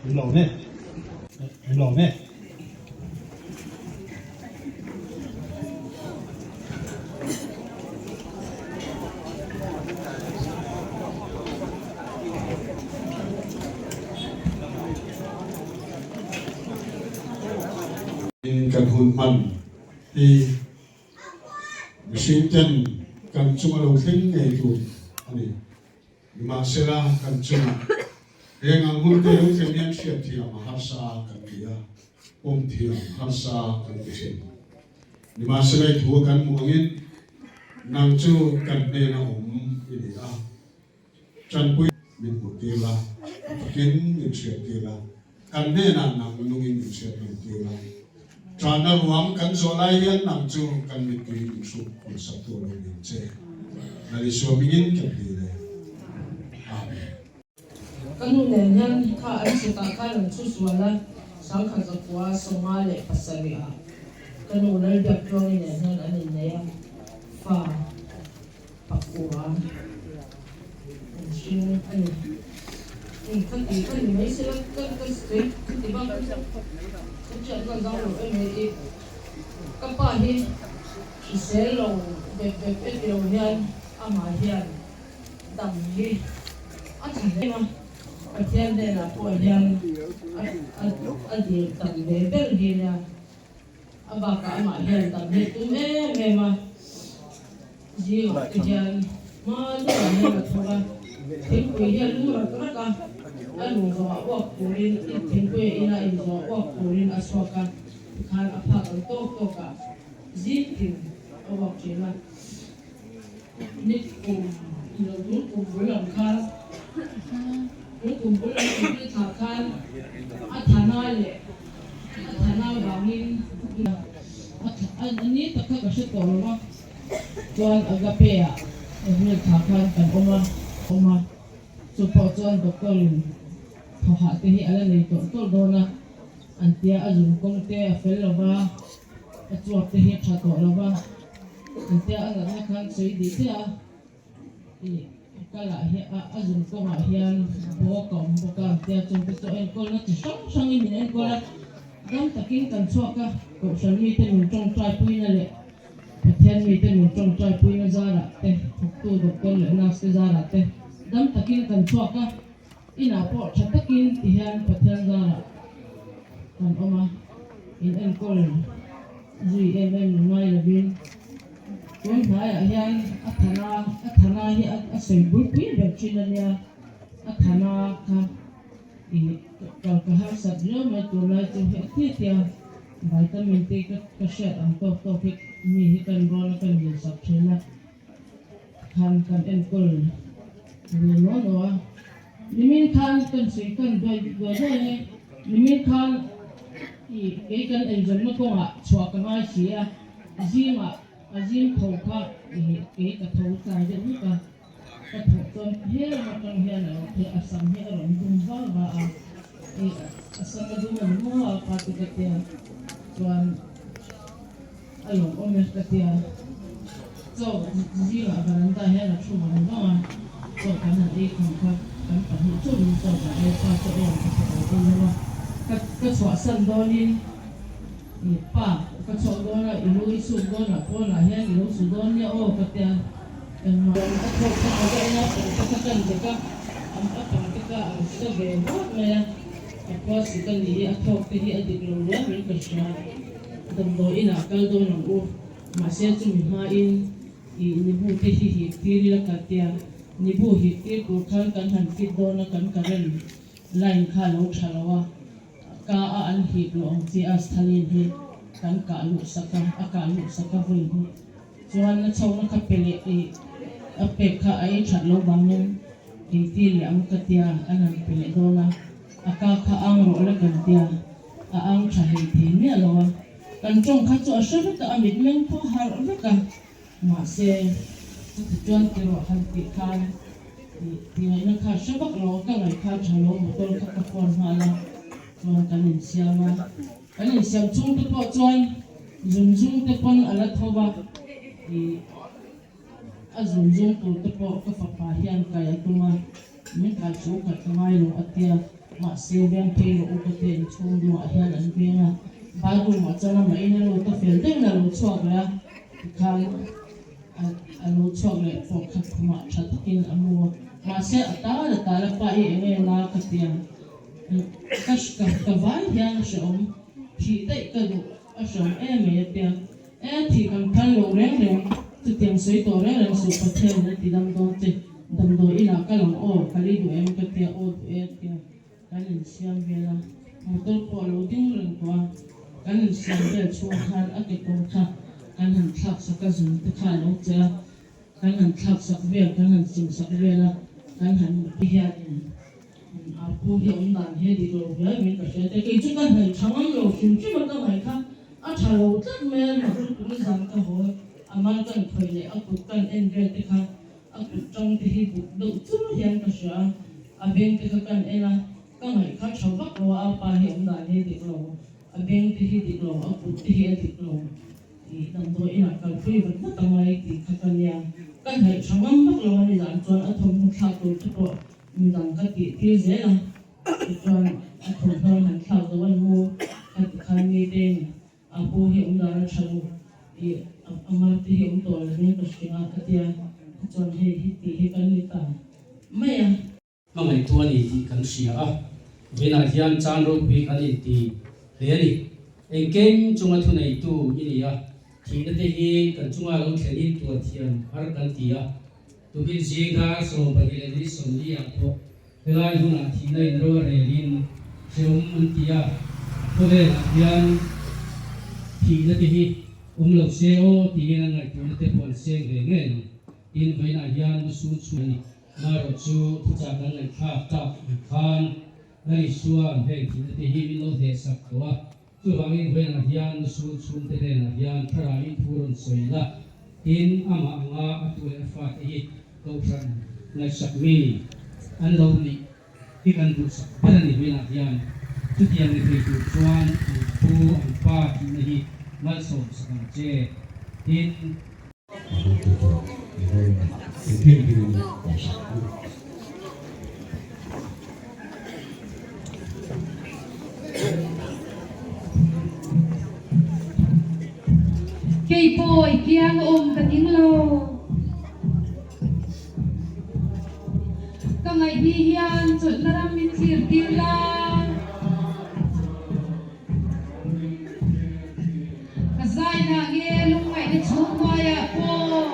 In lawm e. In lawm e. In kan hun hman hi mihring ten kan chunga lo thleng ngei tur a ni. Nimahsela kan chungah heng ang hun te lo thleng hian hriatthiam a harsa kan ti a, pawmthiam harsa kan ti thin. Nimahsela i thu a kan hmuh angin nang chu kan hnena awm i ni a, tanpui min hmuh tir la, a takin min hriat tir la, kan hnenah nang nungin min hriat nawm tir la. Ṭahna ruang kan zawh lai hian nang chu kan mittui min hruk hmuhsak tu lo ni ang che. Lalisua mingin kan dil e. Amen. Ka nu nen hian kha an chhutah khan an chhu sual a, sangkhat zakua 57 ah ka nu Lalbiaktluangi nen hian an innei a, fa pakua an hring a ni. Eng kha ti kha ni mai sela ka ka sawi khati bak chu ka hriatna zau lo em mai i ka pa hi hrisel lo bep bep e tilo hian amah hian dam hi a tha hle a, Pathian hnenah pawh hian a dil tam ve ber hi nia, a bakah amah hian dam hi tum em em a, zingah te hian hma deuhah hian a thawk a, thingpui hi a lum rak rak a, a lu zawhah uak turin thingpui a in a, in zawhah uak turin a chhuak a, tikhan a phak ang tawk tawkah zing tin a uak thin a. Ni kum lo tun kum bul ang khan tun kum bul ang April thla khan a thana leh a thana vangin a ni tak kha ka hre tawh lo a, chuan Agape ah April thla khan kan awm a awm a, chu pawh chuan doctor in thawhah te hi a la nei tawlh tawlh dawn a, an tia a zun kawng te a fel lo va, a chuak te hi a tha tawh lo va. Engtia a natna khan sawi dih chiah a, ih kalah hian a zun kawngah hian bawk a awm bawk a, engtia chungte chu a enkawlna chi hrang hrangin min enkawl a, dam takin kan chhuak a, Kohhran mite min tawngtai puina leh Pathian mite min tawngtai puina zarah te, thawktu doctor leh nurse te zarah te dam takin kan chhuak a, inah pawh tha takin ti hian Pathian zarah kan awm a, in enkawl. Zui em em ngai lovin tun hnaiah hian a thana a thana hi a sawi bul pui ber thin a nia, a thana kha ih kal ka harsat riau mai tur lai chu hi a tia tia vitamin te ka ka hriat ang tawk tawk hi mi hi kan rawn a kan insak thin a khan kan enkawl ve nual lo a. Nimin khan kan sawi kan duai duai duai ang e. Nimin khan i kei kan eizawnna kawngah chhuah ka ngai si a, zingah a zing tho kha i kei ka tho tlai deuh vek a, ka thawh chuan helama atang hian a lo phei a, sam hi a rawn dum va va a, i a sam a dum a ni maw a pa te ka tia chuan a lawmawm e ka tia. Chaw zingah veranda hian a thu vang vang a, chaw kan han ei kham kha kan pahnih chauhin chaw kan ei pa chaw ei ang kha ka lo ei lo a, ka ka chhuahsan dawnin i pa ka chhuak dawn a, i lu i suk dawnah pawnah hian i lo su dawn nia aw ka tia engmah a thawk kha ka va en a, pang te kha kan dek a, an a pang te kha an sa ve vak mai a, a khua sik a ni i a thawk te hi a dik lo rual in ka hria, damdawi inah kal dawn ang u. Mahse chumi hmain i nibu te hi hip tir ila ka tia, nibu hip tir tur khan kan han fit dawn a kan current line kha a lo tha lo a, ka a an hip loh ang chi a Stalin hi kan kah luh sak a, a kah luh sak a vawi hnih chuan a chhohna kha pe leh i a pek kha a ei that lo vangin ei tir leh ang ka tia an han pe leh dawn a, a ka kha ang rawh la kan tia a ang tha hei thei miah lo a. Kan tawng kha chu a hre vek a, a mitmeng pawh a harh vek a, mahse chuti chuan ti rawh han tih khan tih ngaihna kha a hre vak lo a, ka ngaih kha a tha lo, motor kha ka phone nghal a, chuan kan insiam a, kan insiam chhung te pawh chuan zun zung te pawn a la tho va, ih a zun zung tur te pawh ka fapa hian kai a tum a, min kai chu khat ka ngai lo a tia. Mahse veng phei rawh u ka ti inchhung luah hian an veng a, bathroom ah chuan amah in a lut a fel deuhin a lo chhuak leh a, tikhan a lo chhuak leh pawh kha khumah tha takin a mu a, mahse a tal a tal a pa i eng em a ka ti a, ka ka vai hian a hrehawm thih daih ka duh a hrehawm em mai a tia, e thih kan phal loh reng reng chutiang sawi tawh reng reng suh Pathianin a ti dam dawn che. Damdawi inah ka lang aw, ka lei duh em ka tia aw duh e a tia kan insiam vel a, motor pawh a lo ding reng tawh a, kan insiam vel chhung khan a kekawr kha kan han thlak sak a, zun te kha a lo che a, kan han thlak sak vel, kan han chim sak vel a, kan han mut hianin a pu hi awm dan hi a dik lo viau in ka hria te, kei chu ka hnaih tha ngam lo hrim hrim a ka ngaih kha a tha lo tlat mai a, mak lutuk in zan ka haw a mal kan khawih leh a kut kan en vel te kha A kut tang te hi buk deuh chur hian ka hria a, a beng te kha kan en a, ka ngaih kha tha vak lo a, a pa hi awm dan hi a dik lo, a beng te hi dik lo, a kut te hi a dik lo tih damdawi inah kalpui vat vat a ngai tih kha ka nia. Ka hnaih tha ngam vak lo a ni zan chuan a thawmhnaw thlak tur te pawh midang ka tih tir zel a, tichuan a thawmhnaw an han thlak zo an mu kha tikhan mite in A pu hi awm dan a tha lo tih a mar te hi awm tawh lo in ka hria a tia, chuan hei hi tih hi kan ni ta mai a. Hmangaihtu a ni tih kan hria a, vawiinah hian chan ropui kan inti hle a ni. Engkim chunga thuneitu i ni a, thihna te hi kan chunga lo thlenin tuar thiam har kan ti a. Tukin zing dar 12 leh ni 40 ah pawh Helai hunah thihna in ro a relin hrehawm an ti a, khawvelah hian thihna te hi awm lo se aw tiin an ngaihtuahna te pawh an seng ve ngei ang. Tin, vawiinah hian lusun chhung a ni. Marawh chu thuchah kan ngaihthlak tak ang khan Lal Isua'n heng thihna te hi min lo hlehsak tawh a, chuvangin vawiinah hian lusun chhungte hnenah hian thlarauin thu rawn sawi la, tin, amah anga a tu leh a fate hi Kohhran ngaihsak mi an lo nih hi kan duhsak ber a ni hmelah hian chutiang ni thei tur chuan an pu an pa tihna hi malsawmsak ang che tin. Kei pawh i kiang a awm ka ding lo. Ka ngaihni hian chawlhna ram min thlir tir la. Ka zainah nge lungngaihna chhungkuaiah pawh.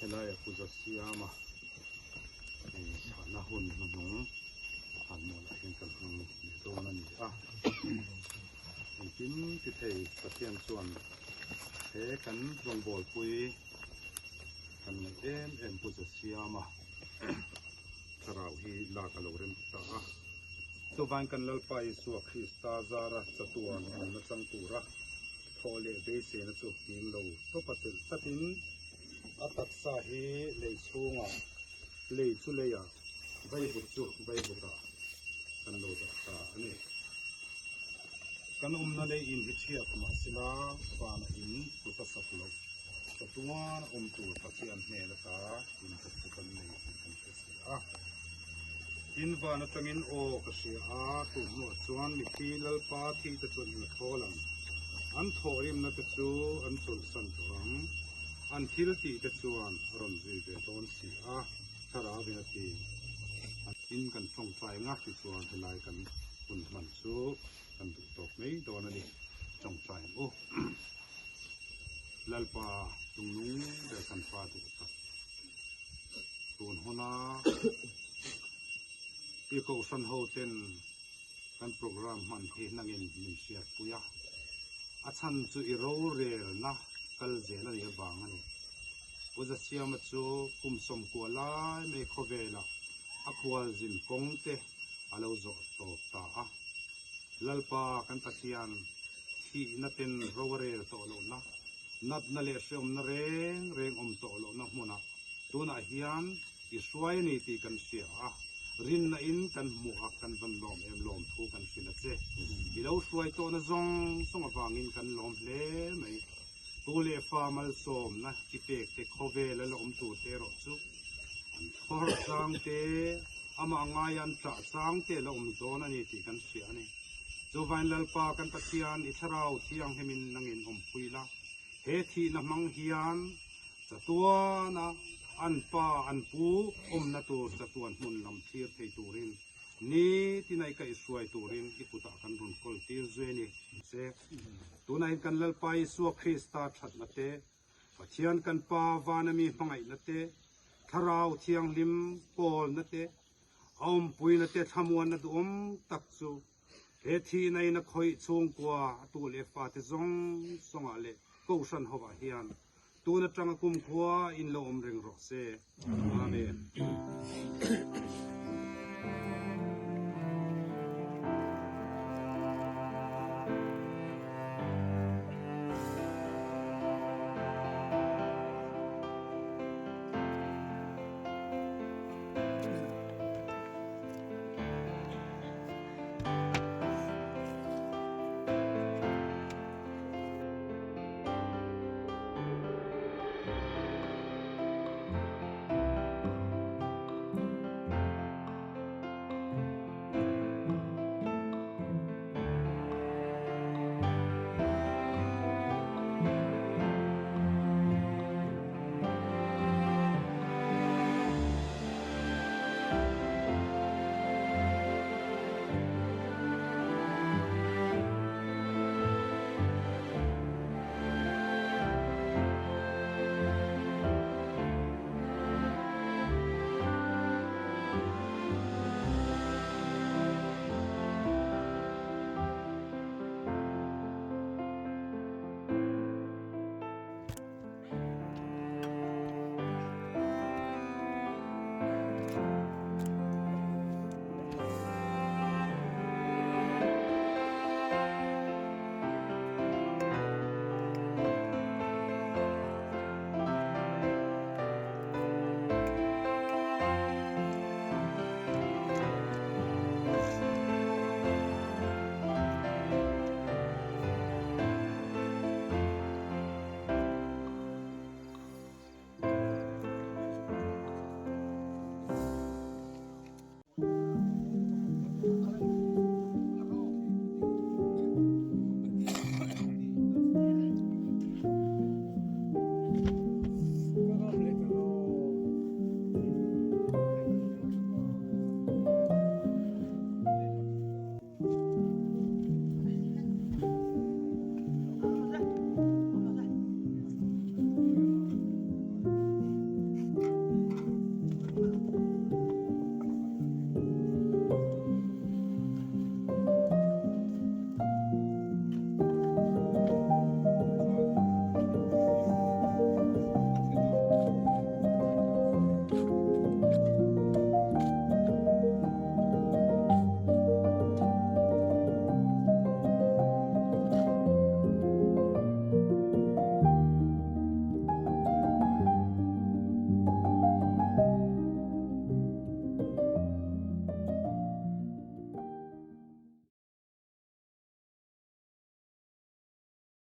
Helaia puja siama hei chhahna hun hnuhnung hanmualah hian kan hmang leh dawn a ni a. Engkim ti thei Pathian chuan he kan rawngbawlpui kan ngaih em em puja siama thlarau hi lak a lo rem ta a. Chuvangin kan Lalpa Isua Krista zara chatuan nunna chang tura Thawh leh beiseina chu hnim lo tawp a chelh tlatin a taksa hi lei chhungah, lei chu leiah, vaivut chu vaivutah kan lo dah ta a ni. Kan awmna lei in hi chhiat mahsela vana in kut a sak loh chatuan a awm tur Pathian hnen ata inhlat chu kan nei tih kan hre si a. Tin van atangin aw ka hria a, tun hnuah chuan mithi Lalpa thi te chuan in a thawl ang. An thawhrimna te chu an chawlhsan tawh ang. An thil tih te chuan a rawn zui ve dawn si a, Thlarau in a ti. Tin kan tawngtai anga tichuan helai kan hun hman chu kan duh tawk mai dawn a ni. Tawngtai ang u. Lalpa chungnung ber kan pa duh tak. Tun huna i kohhran ho ten kan program hman hi nangin min hriatpui a, a chhan chu i rorelna kal zel a nih avang a ni. Pu Zasiama chu kum sawmkua lai mai khawvelah a khualzin kawng te a lo zawh tawp ta a. Lalpa kan Pathian thihna ten ro a rel tawh lohna, natna leh hreawmna reng reng awm tawh lohna hmunah tunah hian i hruai a ni tih kan hria a, rinna in kan hmuh a kan van lawm em lawm thu kan hrilh a che. I lo hruai tawhna zawng zawng avangin kan lawm hle mai. Tu leh fa malsawmna i pek te khawvel a la awm tur te erawh chu an thawr chang te, amah ngaia an ṭah chang te la awm dawn a ni tih kan hria a ni. Chuvain Lalpa kan Pathian i thlarau thianghlimin nangin awmpui la, he thihna hmang hian chatuana an pa an pu awmna tur chatuan hmun lam thlir thei turin nitin a i kaihhruai turin i kutah kan rawn kawl tir zui a ni. Se, tunah hian kan Lalpa Isua Krista thatna te, Pathian kan Pa vana mi hmangaihna te, Thlarau Thianghlim kawlna te, A awmpuina te thlamuanna duhawm tak chu he thihna in a khawih chhungkua a tu leh fate zawng zawngah leh Kohhran hovah hian tun atanga kumkhua in lo awm reng rawh se. Amen.